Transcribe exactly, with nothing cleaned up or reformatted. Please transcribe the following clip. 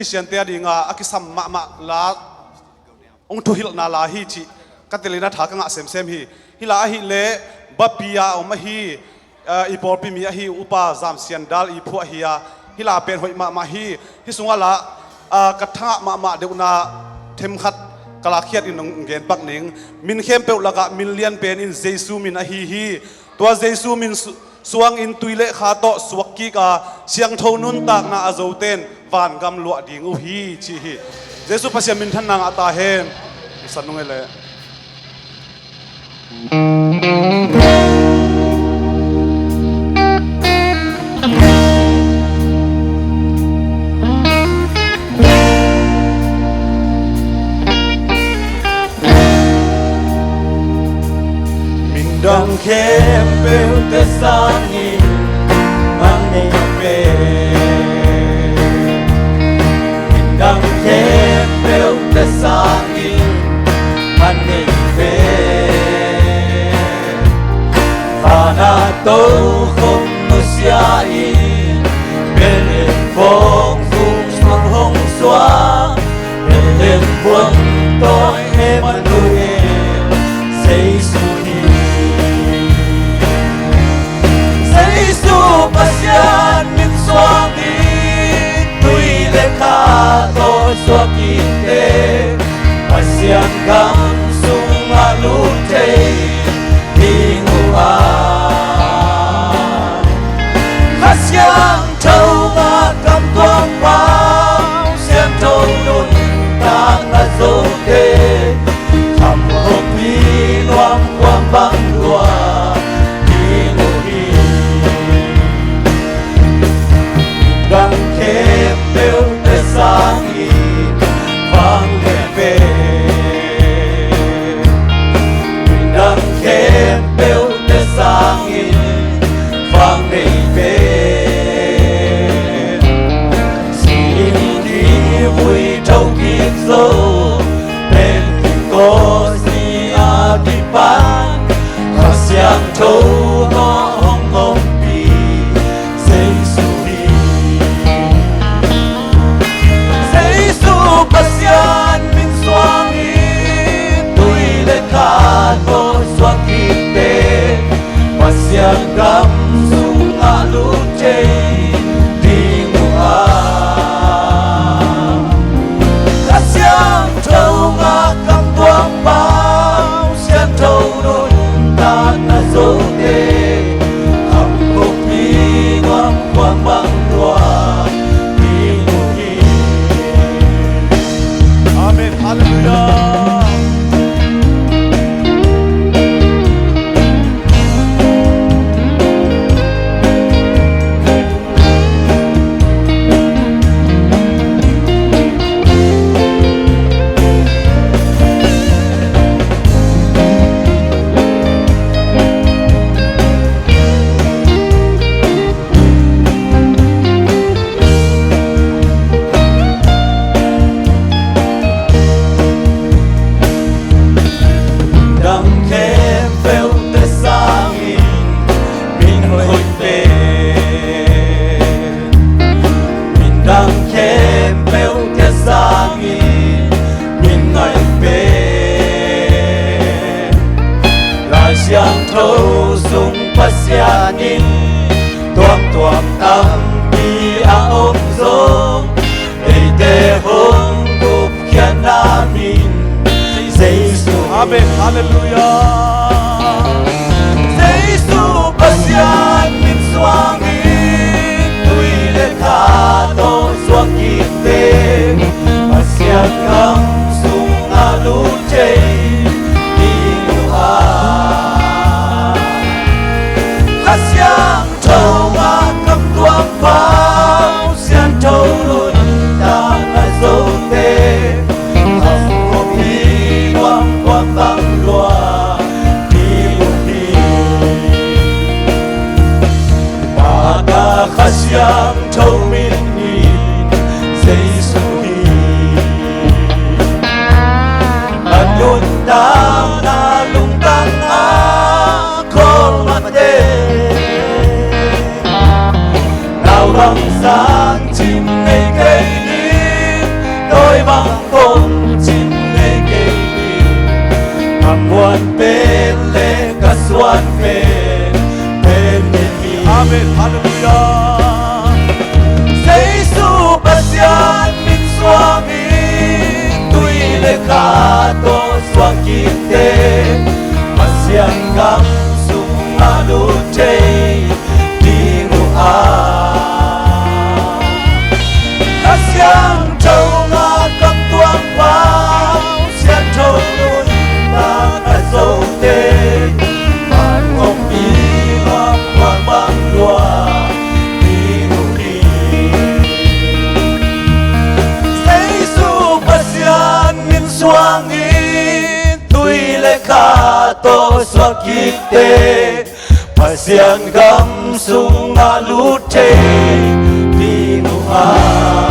Khristiante a dinga a kisam mahmah la, hong thuhilhna la hi cih ka telin a tha ka ngah semsem hi. Hih la ahih leh Bapi a om ahi, ah, i pawlpi mi ahi Upa Zam Sian Dal i phuah hi a, hih la pen hoih mahmah hi. Hih sungah la, ah, ka thangah mahmah deuhna themkhat ka lakkhiat in hong gen pak ning. Min khempeuh lakah min lian pen in Jesu min ahi hi. Tua Jesu min su-, suangin tui le kha tawh suak kik a, siangtho nuntakna a zote in vangam luah ding uh hi, ci hi. Jesu Pasian minthanna ngah ta hen. San nung e le. Mindang khempeuhte sangin man nei pen. Mindang khempeuhte sangin man nei pen. Vana tokhom nusia in Bethlehem vong vung suang hong suak. Bethlehem vong tawh Emmanuel Jesu hi. Jesu Pasian min suang in tui le kha tawh suak in te Pasian gam sungah lut thei ding uh a, Kha Siangtho ngah kam tuang pau, siangtho nuntakna zote, khamkhoppi nuam khuam bang lua ding uh hi. Dang khempeuhte sangin vang le pen. Dang khempeuhte sangin vang nei pen. Sin in kivui thokik zo Pentecost ni a kipan Kha Siangtho tawh hong ompih Jesu hi. Jesu Pasian min suang in tui le kha tawh suak in te Pasian gam sungah lut thei ding uh a, Kha Siangtho ngah kam tuang pau, siangtho nuntakna zote, khamkhoppi nuam khuam bang lua ding uh hi. Amen. Halleluiah. Dang khempeuhte sangin min hoih pen, min dang khempeuhte sangin min ngaih pen. Lai Siangtho sung Pasian in tuamtuam tampi a om zong, eite hong gupkhiatna min Jesu. Amen. Halleluiah. Jesu Pasian min suang in tui le kha tawh suak in te Pasian gam sungah lut thei ding uh a, Kha Siangtho ngah kam tuang pau, siangtho nuntakna zote, khamkhoppi nuam khuam bang lua Amen. Halleluiah. Jesu Pasian min suangin tui le kha tawh suak kik teh, Pasian gam sungah lut thei ding uh a. Kha Siangtho ngah kam tuang pau, siangtho nuntak a zote, man ngong mi ngong kuang bang lua ding uh hi. Jesu Pasian min suangin tui le kha tawh suak kik teh, Pasian gam sungah lut thei ding uh a.